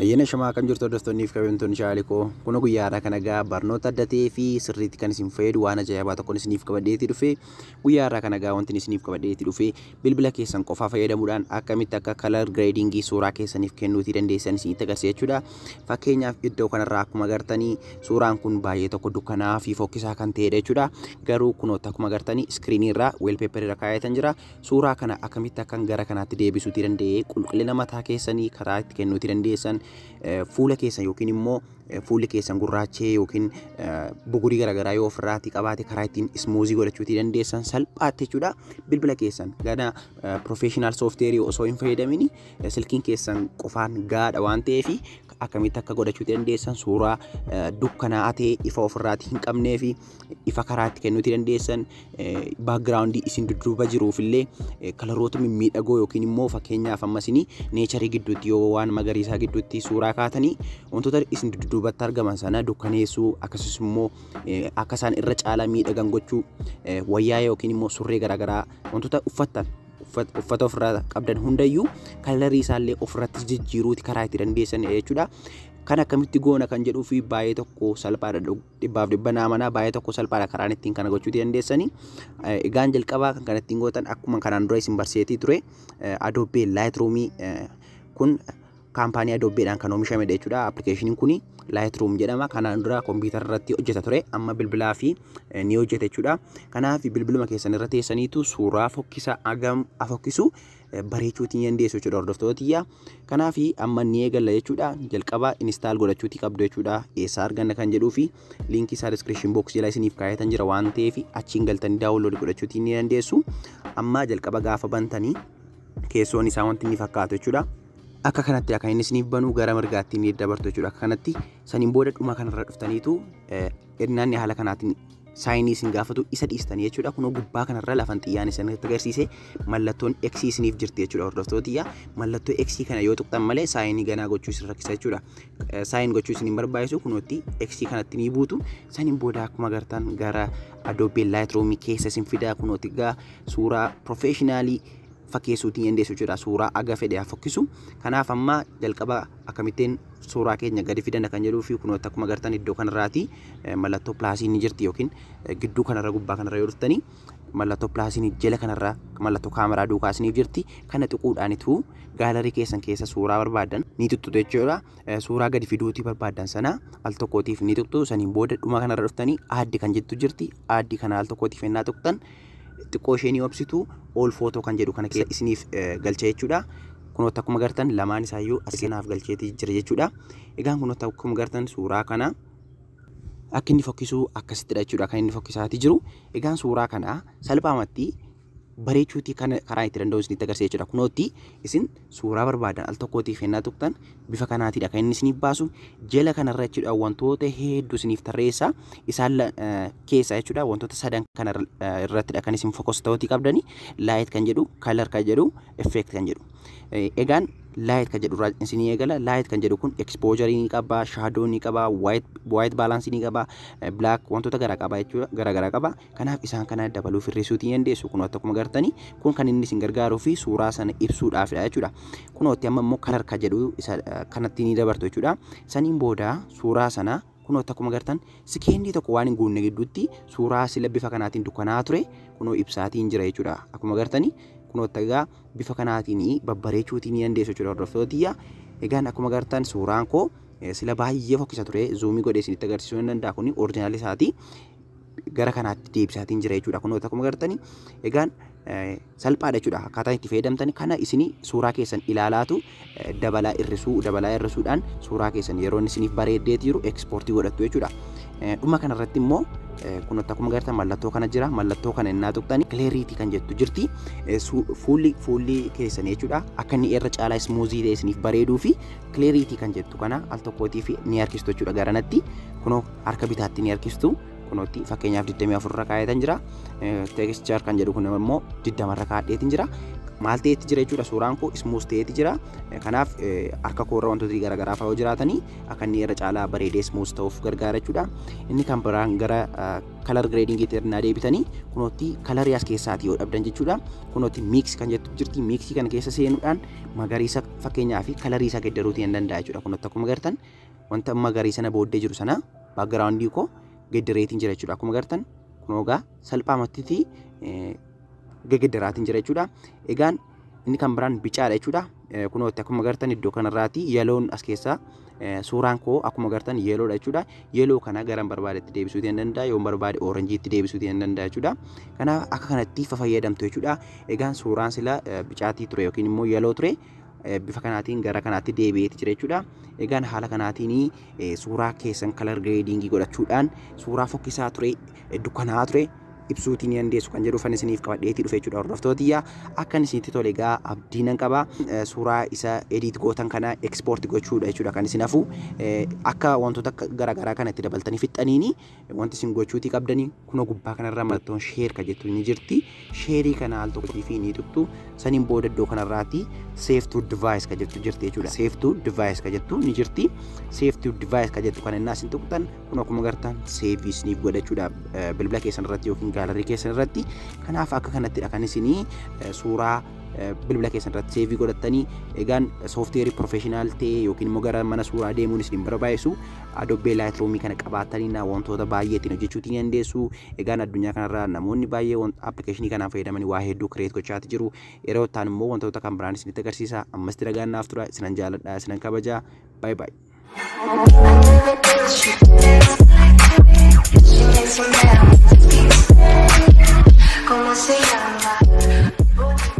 Ayyaana shamaa kan jirtu hordoftoonni fi kabajamtoonni shaalikoo kun guyyaa har'aa kana egaa barnoota adda ta'ee fi sirriitti kan isin fayyadu waan ajaa'ibaa tokkoon isiniif qabadheetii dhufe. Guyyaa har'aa kana egaa wanti isiniif qabadheetii dhufe bilbila keessan qofaa fayyadamuudhaan akkamitti akka color grading suuraa keessaniif kennuutii dandeessan isinitti agarsiisa jechuudha. Fakkeenyaaf iddoo kanarraa akkuma agartanii suuraan kun baay'ee tokko dukkanaa fi fokkisaa kan ta'edha jechuudha. Garuu kunoota akkuma agartanii iskiriinii irraa weelpeeparii irra kaa'etan jira. Suuraa kana akkamitti akkan gara kanaatti deebisuutii danda'e, qulqullina mataa keessanii karaa itti kennuutii dandeessan, fuula keessan yookiin immoo fuulli keessan gurraachee yookiin bugurii garaagaraa yoo ofirraatii qabaate karaa ittiin ismuuzii godhachuutii dandeessan salphaatti jechuudha. Bilbila keessan gana professional software osoo hin fayyadamin silkiin keessan qofaan gaadha waan ta'eef akkamitti akka godhachuutii dandeessan, suuraa dukkanaa'aa ta'e ifa ofirraatii hin qabnee fi ifa karaa itti kennuutii dandeessan, baakgiraawundii isin dudduuba jiruuf illee kalaroota mimmiidhagoo yookiin immoo fakkeenyaaf amma isin neecharii gidduutti yoo waan magariisaa gidduutti suuraa kaatanii wantoota isin dudduubatti argaman sana dukkaneessuu, akkasumas immoo akka isaan irra caalaa miidhagan gochuu, wayyaa yookiin immoo surree garaagaraa wantoota uffattan uffata ofirraa qabdan hundayyuu kalarii isaallee ofirratti jijjiiruuti karaa itti dandeessan jechuudha. Kan akkamitti goona kan jedhuu fi baay'ee tokko salphaadha, dhibbaaf dhibba naamanaa baay'ee tokko salphaadha karaan ittiin kana gochuuti dandeessanii. Egaan jalqabaa kan kana ittiin gootan akkuma kanaan dura isin barseetii ture Adobe Lightroom kun kaampaanii Adobeedhaan kan oomishamedha jechuudha. Appilikeeshiniin kun Lightroom jedhama. Kanaan dura kompiitara irratti hojjeta ture. Amma bilbilaa fi ni hojjeta jechuudha. Kanaaf bilbiluma keessan irra teessaniitu suuraa fokkisa hagam afokkisu bareechuutiin dandeessu jechuudha hordoftootiyya. Kanaaf amma ni eegalla jechuudha. Jalqaba install godhachuutii qabdu jechuudha. Eessaa arganna kan jedhuu fi liinkii isaa description box jala isiniif kaa'etan jira waan ta'eef achiin galtanii download godhachuutiin ni dandeessu. Amma jalqaba gaafa bantanii keessoon isaa wanti inni fakkaatu jechuudha. Akka kanatti akka inni isiniif banuu gara mirgaatti ni dabartu jechuudha. Akka kanatti saniin booda dhuma kanarra dhuftaniitu innaan haala kanaatiin saayinii isin gaafatu isa dhiistanii jechuudha. Kunoo gubbaa kanarra lafan xiyyaan isinitti agarsiise mallattoon X isiniif jirti jechuudha hordoftootiyya. Mallattoo X kana yoo tuqxan malee saayinii ganaa gochuu isin rakkisa jechuudha. Saayin gochuu isin hin barbaachisu, kunootti X kanatti ni buutu. Saniin booda akkuma agartan gara Adobe Lightroom keessa isin fidaa. Kunootti egaa suuraa professionaalii fakkeessuutiin dandeessu jechuudha. Suuraa aga fedhe haa fokkisu. Kanaaf amma jalqaba akkamittiin suuraa keenya gadi fidanna kan jedhuu fi kunootti akkuma agartan iddoo kanarraati mallattoo pilaasii ni jirti yookiin gidduu kanarra gubbaa kanarra yoo dhuftanii mallattoo pilaasii jala kanarra mallattoo kaameraa duukaa isiniif jirti. Kana tuquudhaanitu gaalarii keessan keessa suuraa barbaadan ni tuqxu jechuudha. Suuraa gadi fiduutii barbaadan sana al tokkootiif ni tuqxu. Saniin booda dhuma kanarra dhuftanii aaddi kan jettu jirti. Aaddi kana al tokkootiif ennaa tuqxan xiqqoo ishee ni obsitu, all photo kan jedhu kana keessa isiniif galcha jechuudha. Kunoota akkuma agartan lamaan isaayyuu as kanaaf galcheetii jira jechuudha. Egaan kunoota akkuma agartan suuraa kana akka inni fokkisuu akkasittidha jechuudha kan inni fokkisaatii jiru. Egaan suuraa kana salphaamatti bareechuutii kana karaa itti danda'u isinitti agarsiisa jechuudha. Kunootti isin suuraa barbaadan al tokkootiif ennaa tuqxan bifa kanaatiidha kan inni isiniif baasu. Jala kanarra jechuudha wantoota hedduu isiniif tarreessa. Isaan keessa jechuudha wantoota sadan kana irrattidha kan isin focus ta'uutii qabdani. Light kan jedhu, color kan jedhu, effect kan jedhu. Egaan light kan jedhu irraa isinii eegala. Light kan jedhu kun exposure ni qaba, shadow ni qaba, white balance ni qaba, black wantoota garaa qaba jechuudha, garaa garaa qaba. Kanaaf isaan kana dabaluu hir'isuutii dandeessu. Kun akkuma agartanii kun kan inni isin gargaaruu fi suuraa sana ibsuudhaafidha jechuudha. Kunootti amma immoo color kan jedhu isa kanatti ni dabartu jechuudha. Saniin booda suuraa sana kunootti akkuma agartan sikeendii tokko waan hin guunne gidduutti suuraa sila bifa kanaatiin dukkanaa'aa ture kunoo ibsaatiin jira jechuudha. Akkuma agartanii kunootti egaa bifa kanaatiin babbareechuutii ni dandeessu jechuudha hordoftootiyya. Egaan akkuma agartan suuraan koo sila baay'ee fokkisa ture, zuumii godhee isinitti agarsiisuu hin danda'a, kuni orijinaal isaati. Gara kanaatti deebisaatiin jira jechuudha. Kunootti akkuma agartanii egaan salphaadha jechuudha. Akkaataa itti fayyadamtan kana isin suuraa keessan ilaalaatu dabalaa hir'isuu dabalaa hir'isuudhaan suuraa keessan yeroo inni isiniif bareeddee jiru ekspoortii godhattu jechuudha. Dhuma kanarratti immoo kunootti akkuma agartan mallattoo kana jira. Mallattoo kana innaa tuqxani clarity kan jettu jirti. Fuulli keessan jechuudha akka inni irra caalaa ismuuzii ta'e isiniif bareeduu fi clarity kan jettu kana al tokkootiif ni harkistu jechuudha. Garanatti kunoo harka bitaatti ni harkistu. Kunootti fakkeenyaaf 24 irra kaa'eetan jira. Texture kan jedhu kun immoo 20 irra kaa'eetin jira. Maal ta'etti jira jechuudha? Suuraan koo smooth ta'etti jira. Kanaaf harka koorra wantoota garaagaraa fa'aa yoo jiraatanii akka inni irra caalaa bareedee smooth ta'uuf gargaara jechuudha. Inni kan biraan gara color gradingiitti irraa deebitanii kunootti colorii as keessaati yoo dhabdan jechuudha. Kunootti mix kan jettu jirti. Mixii kana keessa seenuudhaan magariisa fakkeenyaa fi colorii isaa geddaruutii hin danda'a jechuudha. Kunootti akkuma agartan wanta magariisa na booddee jiru sana backgroundii koo geddareetiin jira jechuudha. Akkuma agartan kunoo egaa salphaamatti gegeddaraatiin jira jechuudha. Egaan inni kan biraan bicaadha jechuudha. Kunootti akkuma agartan iddoo kanarraati yellown as keessaa suuraan koo akkuma agartan yellowdha jechuudha. Yellow kana gara barbaadetti deebisuutii hin danda'a. Yoo barbaade orangeitti deebisuutii hin danda'a jechuudha. Kanaaf akka kanatti fayyadamtu jechuudha. Egaan suuraan sila bicaatii ture yookiin immoo yellow ture bifa kanaatiin gara kanaatti deebi'eeti jira jechuudha. Egaan haala kanaatiin suuraa keessan color gradingii godhachuudhaan suuraa fokkisaa ture, dukkanaa'aa ture ibsuutii ni dandeessu kan jedhu isiniif qabadheetii dhufe jechuudha. Hordoftootiyyaa, akka isinitti tole egaa abdii nan qaba. Suuraa isa edit gootan kana export gochuudha jechuudha kan isin hafu. Akka wantoota garaagaraa kana itti dabaltanii fixxaniini wanti isin gochuutii qabdanii kunoo gubbaa kanarra mallattoon share ka jettu ni jirti. Shareii kana al tokkoo fi ni tuqxu. Saniin booda iddoo kanarraati save to device ka jettu jirti jechuudha. Save to device ka jettu ni jirti. Save to device ka jettu kana innaa isin tuqxan kun akkuma agartan save isiniif godha jechuudha bilbila keessan irratti yookiin gallery keessan irratti. Kanaaf akka kanattidha kan isinii suuraa bilbila keessan irratti saveii godhattanii. Egaan softwareii professional ta'e yookiin immoo gara mana suuraa deemuun isin barbaachisu Adobe Lightroom kana qabaattanii wantoota baay'ee ittiin hojjechuutii ni dandeessu. Egaan addunyaa kanarra namoonni baay'ee applicationii kanaan fayyadamanii waa hedduu create gochaati jiru. Yeroo ta'an immoo wantoota kan biraan isinitti agarsiisa. Ammas nagaan naaf tura. Isinan jaaladha, isinan kabaja. Bye bye. She makes me. ¿Cómo se llama?